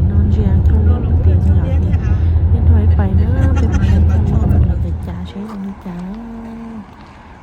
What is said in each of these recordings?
No ntsia koj lub tias yog tias nej nrog peb pais na, peb mus saib koj lub tias cas seb zoo li cas.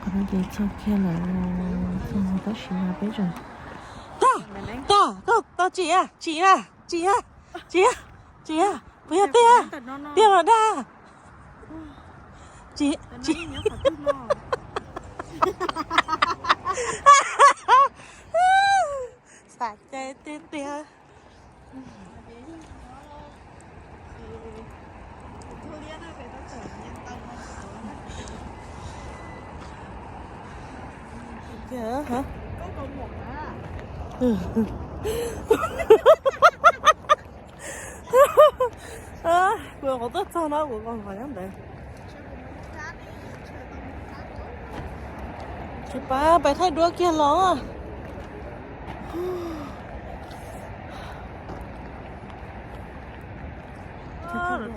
Qhov no ces txog kiag lawm, txog tab sis mas peb tseem, tag, tag, tag, tsis a, tsis a, tsis a, tsis a, tsis a, puas yog tiag, tiag los dag. Tsis, tsis. Xav cai tiag tiag. Kuv qhov tuaj txog no kuv qhov nyob ntawd. Tsis pab pais thaij duab kiag los.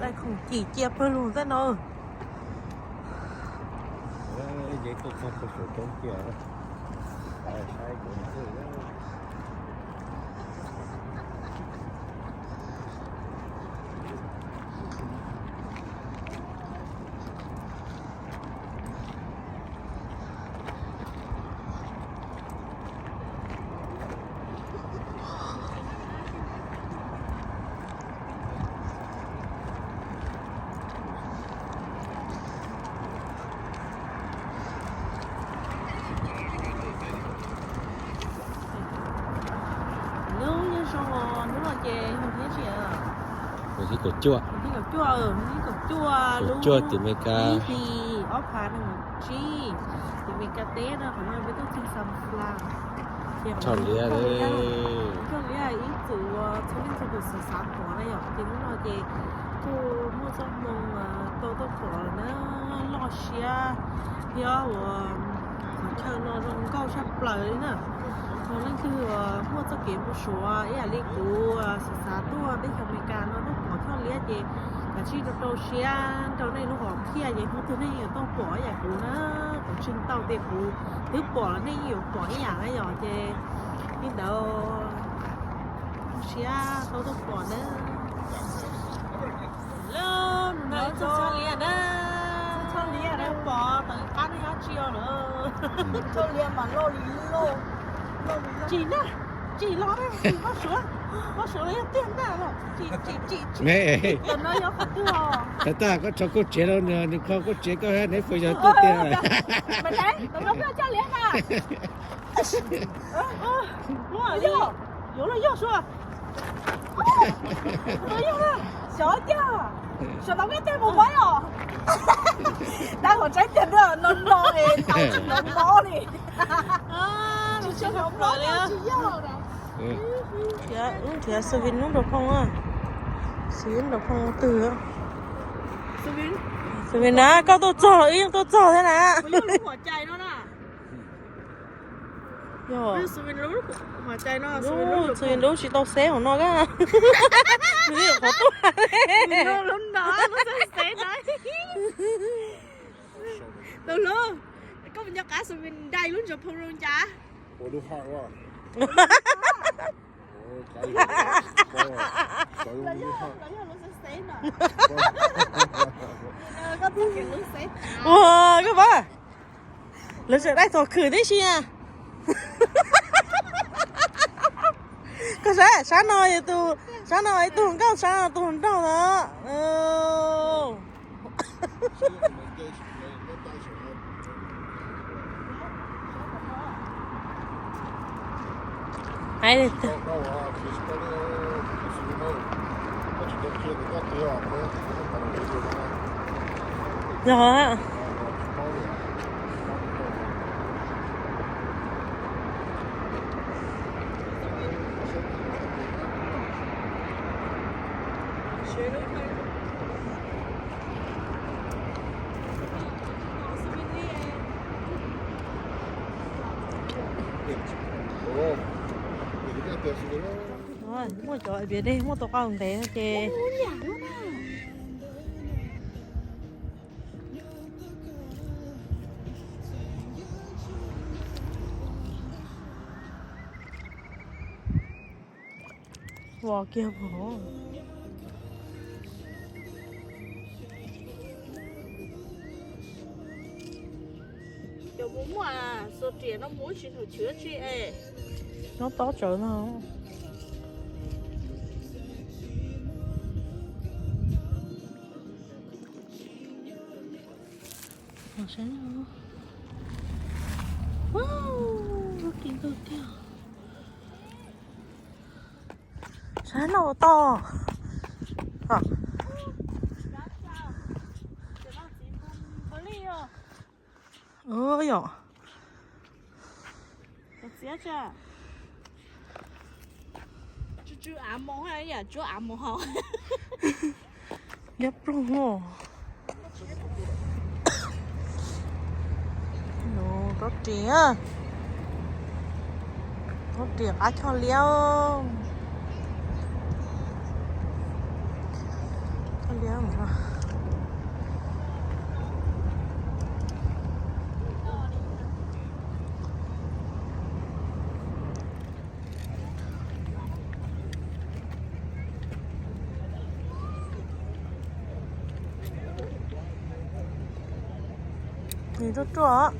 Dai khoom cim cia pawg lug tej no. Lub nyob zoo, hnub no ces hais tias hnub thib kaum cuaj, hnub thib kaum cuaj, hnub thib kaum cuaj, kaum cuaj tim Amelikas, ib hlis ob phav nees nkaum tsib, tim Amelikas teb no. Qhov no peb tuaj txog San Flan, ces qhov no yog liab, yog liab ib txwm uas txhua leej txhua tus xav xav pom na yom, ces hnub no ces kuj muaj txoj hmoo tau tuaj pom lawm na, loj siab thiab uas qhov chaw no zoo nkauj tshaj plaws li na. Yog leej twg uas muaj txoj kev mus suav ib yam li kuv xav xav tuaj teb chaws Amelikas no tuaj pom choj liab ces kav tsij rau rau siab rau nej lub hom phiaj ces hnub twg nej yeej yuav tau pom ib yam kuv na. Kuv tseem tau tias kuv twb pom los nej yeej yuav pom ib yam na yom, ces li ntawd siab tau tuaj pom na. Lub no txog choj liab na, txog choj liab na, pom tau ib qab nej nyob tsis lawm. Choj liab mas loj li loj, tsis na, tsis los na, tsis Hmoob Suav, Hmoob Suav los yog tiag ntag los tsis, tsis, tsis, tsis. Tam no yog qhov twg os? Tag tag koj tso koj tsev los nws kho koj tsev koj neb fwj yog tuaj tiag. Mas tam no peb choj liab na. Yuav los yog suav. Xyov tiag, xyov tau peb tej mus maiv os. Dab hov tsaib tiag no no es tau tsis hnov mob li. Tsis hnov mob li tsis yog. Wb nrhiav Xu Vin lub nraug phoo, Xu Vin lub nraug phoo twg? Xu Vin na, koj tuaj txog los wb yeej tuaj txog thiab na. Xu Vin lub tsis tau xeb hauv no kab. Nws yuav qhov tuaj. Tus hlub, koj mus nco qab Xu Vin dai lub nraug phoo zoo cas? Ua koj pab, lawv tseem dai txog khwm tib si na. Koj saib sab no, sab no ib tug nkauj, sab no tus nraug ntawd. Hais li yog. Muaj cov viav dej muaj tau qau ntev no ces Vos kiag vos. Cov muaj muaj xuas riam no mus tsis thaum chwv tsi es. Nyob tob tsawv no. Saib no. Lub ris ntug tiag. Saib no tau. Yom. Liab ploog os. Rab riam, rab riam qab choj liab. Choj liab. Nws ruaj ruaj.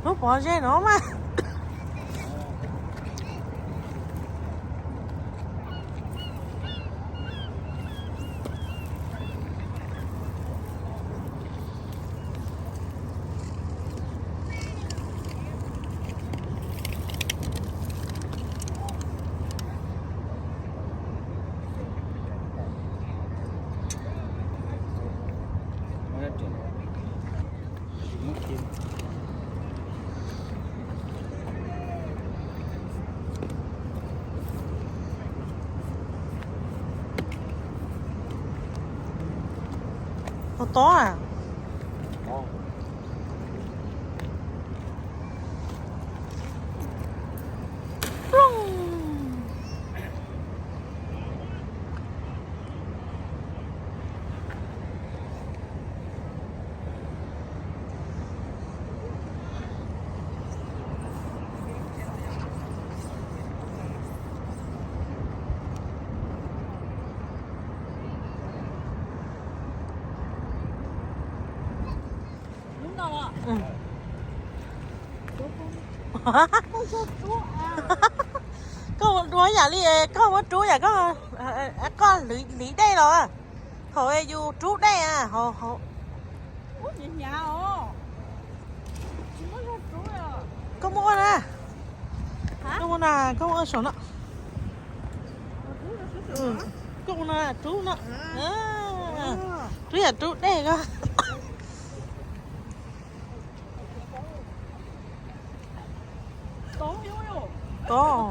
Lub pob zeb no mas. Ua tob a. Koj ua dua yam li koj muab rub yam koj, koj hliv dej los. Thaum yus rub dej a. Koj muab ua na. Koj muab na, koj muab ua saum no. Koj ua no, rub no. Rub yam rub dej koj. Tod.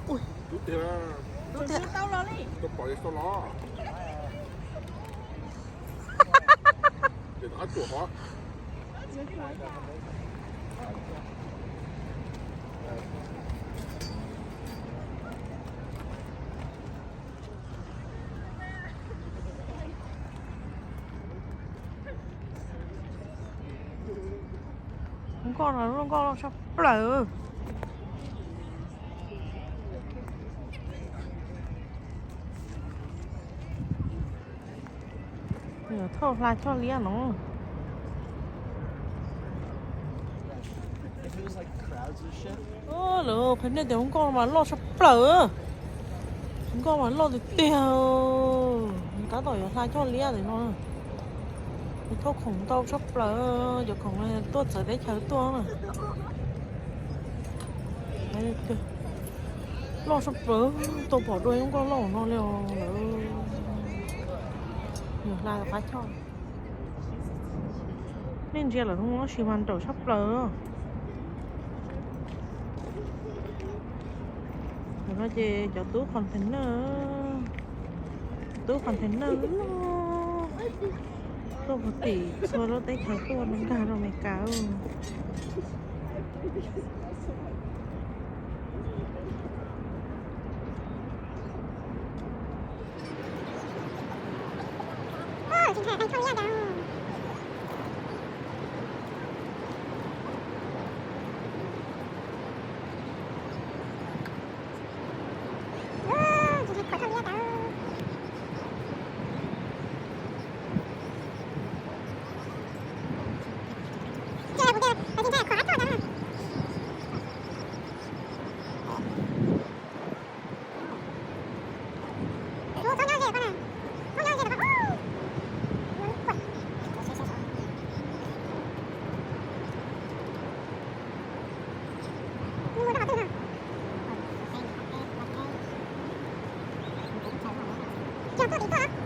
Ui. Rub tiag. Nkoj no lub nkoj loj tshaj plaws. Thauj hla choj liab no. Lawv qhia nej tias lub nkoj mas loj tshaj plaws. Nkoj mas loj tiag tiag. Tab tom yuav hla choj liab tim no. Thauj khoom ntau tshaj plaws, cov khoom tuaj txawv teb chaws tuaj na. Loj tshaj plaws, tau pom dua lub nkoj loj no li os lawm. Yuav hla qab choj. Nej ntsia lawm tab sis mas nrawm tshaj plaws. Ntawm no ces cov tub container, tub container loj, tuaj puag tim txhua lub teb chaws tuaj nkag rau Amelikas. Tuaj tim toj.